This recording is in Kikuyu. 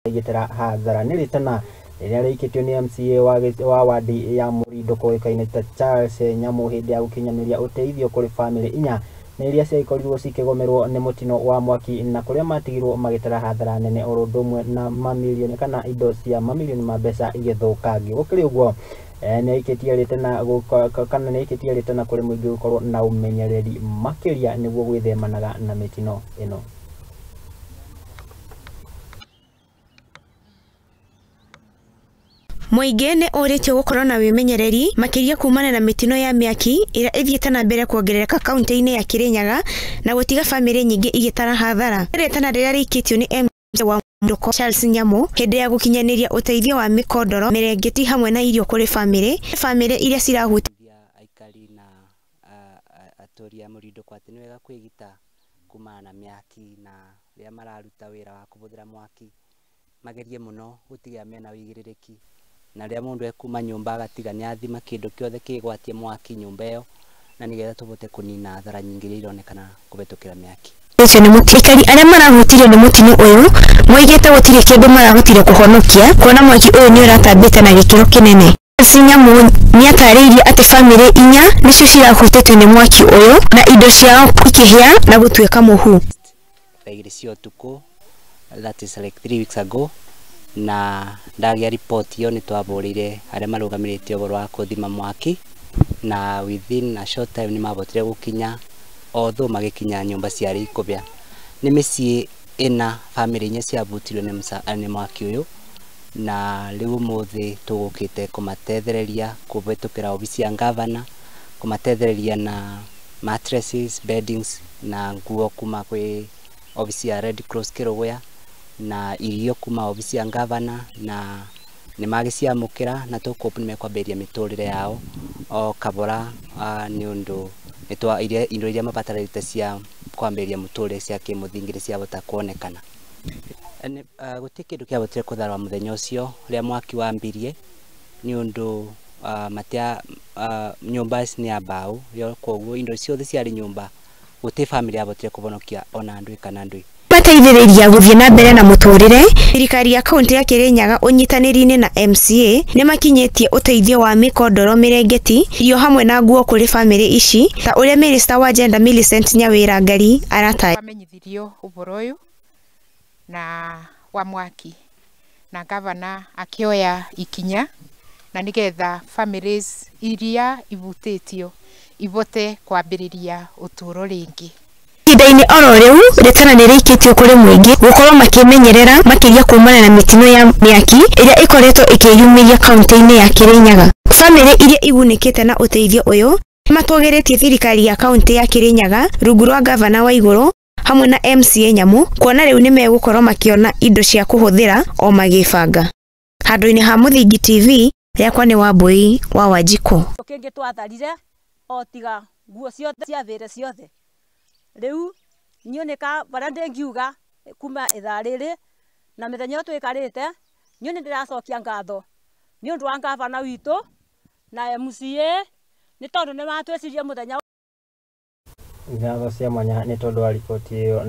Igĩtara hathara nĩ rĩtana rĩrĩa rĩikĩtio nĩ MCA wa wadi ya Mũrindũ kũĩkaine ta Charles Nyamu hĩndĩ ya gũkinyanĩria ũteithio kũrĩ bamĩrĩ inya na iria ciakorirwo cikĩgũmĩrwo nĩ mũtino wa mwaki na kũrĩa matigirwo magĩtara hathara nene oro ũndũ ũmwe na mamirioni kana indo cia mamirioni ma mbeca igĩthũkangio. Gũkĩrĩ ũguo nĩ aikĩtie rĩtana kana nĩ aikĩtie rĩtana kũrĩ mũingĩ gũkorwo na ũmenyereri makĩria nĩguo gwĩthemanaga na mĩtino ĩno. Mũingĩ nĩ ũrĩtio gũkorwo na wĩmenyereri makĩria kumana na mĩtino ya mĩaki ĩrĩa ĩthiĩte na mbere kuongerereka kaunti-inĩ ya Kirinyaga na gũtiga bamĩrĩ nyingĩ igĩtara hathara. Rĩtana rĩrĩa rĩikĩtio nĩ MCA wa Mũrindũ Charles Nyamu hĩndĩ ya gũkinyanĩria ũteithio wa mĩkondoro, mĩrengeti hamwe na irio kũrĩ bamĩrĩ iria cirahutia aikari na atũri a Mũrindũ kwa atĩ nĩ wega kwĩgita kumana na mĩaki na rĩrĩa mararuta wĩra wa kũhũthĩra mwaki magerie mũno gũtiga mena ũigĩrĩrĩki na rĩrĩa mũndũ ekuma nyũmba agatiga nĩ athima kĩndũ kĩothe kĩgwatie mwaki nyũmba ĩyo na nĩgetha tũhote kũnina hathara nyingĩ iria ironekana kũhetũkĩra mĩaki. Ũcio nĩ aikari arĩa marahutirio nĩ mũtino ũyũ moigĩte gũtirĩ kĩndũ marahotire kũhonokia kuona mwaki ũyũ nĩ ũratambĩte na gĩkĩro kĩnene. Nyamu nĩatarĩirie atĩ bamĩrĩ inya nĩcio cirahutĩtio nĩ mwaki ũyũ na indo ciao ikĩhĩa na gũtuĩka mũhu. Thaa igĩrĩ cia ũtukũ, that is like 3 weeks ago, na ndagĩa riboti ĩyo nĩ twahũrĩire arĩa marũgamĩrĩte ũhoro wa kũthima mwaki na within a short time nĩ mahotire gũkinya, although magĩkinya nyũmba ciarĩ ikũbĩa. Nĩ mĩciĩ ĩna bamĩrĩ inya ciabutirwo nĩ mwaki ũyũ na rĩu ũmũthĩ tũgũkĩte kũmatethereria kũhetũkĩra obici ya ngavana, kũmatethereria na mattresses, beddings na nguo kuma kwĩ obici ya Red Cross Kĩrũgũya na irio kuma obici ya ngavana na nĩ magĩciamũkĩra na tũkũhope nĩ mekwambĩrĩria mĩtũrĩre yao o kabora nĩ ũndũ indo iria mabatarĩte cia kwambĩrĩria mũtũrĩre cia kĩmũthingi nĩ ciahota kuonekana. Gũtirĩ kĩndũ kĩahotire kũtharwa mũthenya ũcio rĩrĩa mwaki wambirie nĩ ũndũ nyũmba nĩ ya mbaũ, koguo indo ciothe ciarĩ nyũmba gũtirĩ bamĩrĩ yahotire kũhonokia ona ndũĩ kana ndũĩ. Mateithĩrĩria gũthiĩ na mbere na mũtũrĩre, thirikari ya kaunti ya Kirinyaga ũnyitanĩri-inĩ na MCA nĩ makinyĩtie ũteithio wa mĩkondoro, mĩrengeti, irio hamwe na nguo kũrĩ bamĩrĩ ici ta ũrĩa Minister wa Gender Millicent Nyawĩra Ngari arataarĩria. Twamenyithirio ũhoro ũyũ na wa mwaki na gavana akĩoya ikinya na nĩgetha families iria ibutĩtio ibote kwambĩrĩria ũtũũro rĩngĩ. Ihinda-inĩ oro rĩu rĩtana nĩ rĩikĩtio kũrĩ mũingĩ gũkorwo makĩmenyerera makĩria kumana na mĩtino ya mĩaki ĩrĩa ĩkoretwo ĩkĩyumĩria kaunti-inĩ ya Kirinyaga. Bamĩrĩ iria igunĩkĩte na ũteithio ũyũ nĩmatũgĩrĩtie thirikari ya kaunti ya Kirinyaga rungu rwa gavana Waigũrũ hamwe na MCA Nyamu kuona rĩu nĩmegũkorwo makĩona indo cia kũhũthĩra o magĩbanga. Handũ-inĩ ha Mũthingi TV, yakwa nĩ Wambui wa Wanjikũ. Kĩngĩ twatharire o tiga nguo ciothe ciathire ciothe. Rĩu niĩ nĩ ka barĩa ndĩngiuga kuma ithaa rĩrĩ na mĩthenya ĩyo twĩkarĩte niĩ nĩ ndĩracokia ngatho nĩ ũndũ wa gavana witũ na MCA nĩ tondũ nĩ matwĩcirie mũthenya. Ngatho cia mwanya nĩ tondũ wa riboti ĩyo.